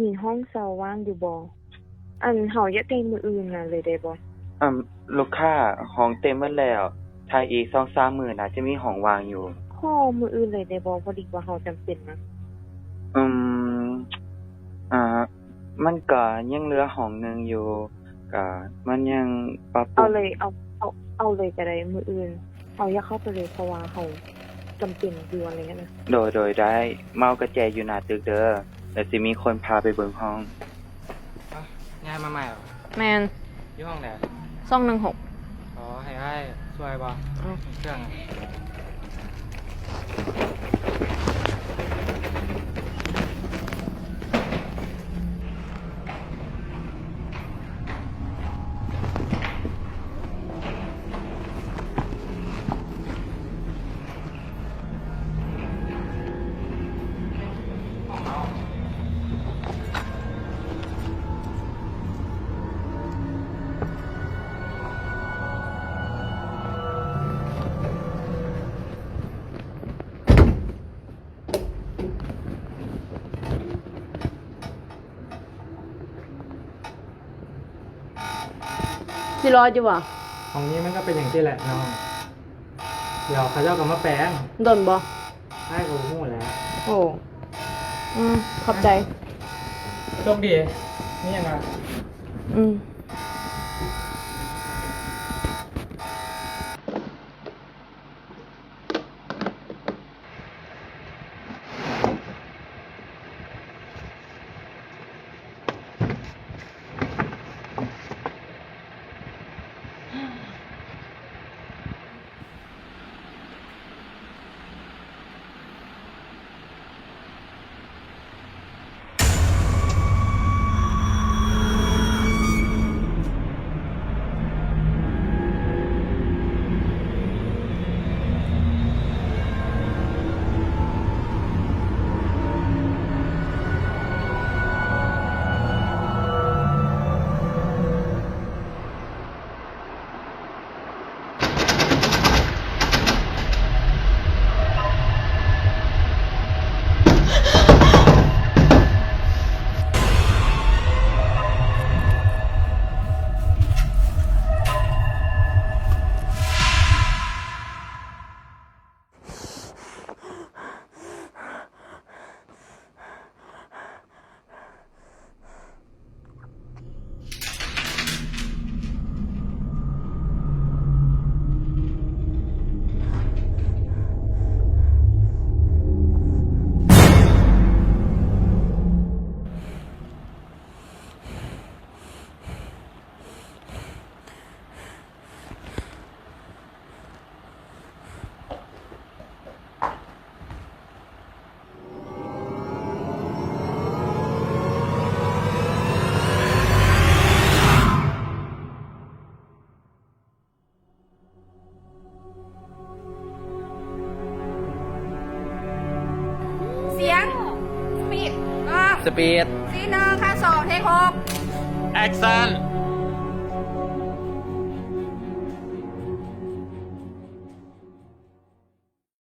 ມີຫ້ອງເຊົ່າວ່າງຢູ່ບໍ່? ອັນ ເຮົາຢາກໄດ້ມື້ອື່ນນະ ເລີຍໄດ້ບໍ່? ອາ ລູກຄ້າ, ຫ້ອງເຕັມໝົດແລ້ວ. ຖ້າອີກສອງສາມມື້ໜ້າຈະມີຫ້ອງວ່າງຢູ່. ຂໍມື້ອື່ນເລີຍໄດ້ບໍ່? ພໍດີວ່າເຮົາຈຳເປັນນະ. ອືມ ອາ ມັນກໍຍັງເຫຼືອຫ້ອງໜຶ່ງຢູ່, ກໍມັນຍັງປັບປຸງ. ເອົາເລີຍ, ເອົາ, ເອົາ, ເອົາເລີຍກໍໄດ້ມື້ອື່ນ. ເຮົາຢາກເຂົ້າໄປເລີຍ ເພາະວ່າເຮົາຈຳເປັນດ່ວນເລີຍນະ. ໂດຍ, ໂດຍ, ໄດ້. ມາເອົາກະແຈຢູ່ໜ້າຕຶກເດີ, ແລ້ວຊິມີຄົນພາໄປເບິ່ງຫ້ອງ. ອ້າວ ຍ້າຍມາໃໝ່ເຫາ? ແມ່ນ. ຢູ່ຫ້ອງໃດ? ສອງໜຶ່ງຫົກ. ຂໍໃຫ້ອ້າຍຊ່ວຍບໍ່? ເອົາເຄື່ອງ. ຊິລອດຢູ່ບໍ່? ຂອງນີ້ມັນກໍເປັນຈັ່ງຊີ້ແຫຼະນ້ອງ, ດຽວເຂົາເຈົ້າກໍມາແປງ. ດົນບໍ່? ອ້າຍກໍບໍ່ຮູ້ແຫຼະ. ໂອ້ ອືມ ຂອບໃຈ. ໂຊກດີ. ມີຫຍັງຫວາ? ອືມ. ສຽງ ສະປີດ ກ້ອງ ສະປີດ ຊີນ ໜຶ່ງ ຄັດ ສອງ ເທກ ຫົກ ແອັກຊັນ.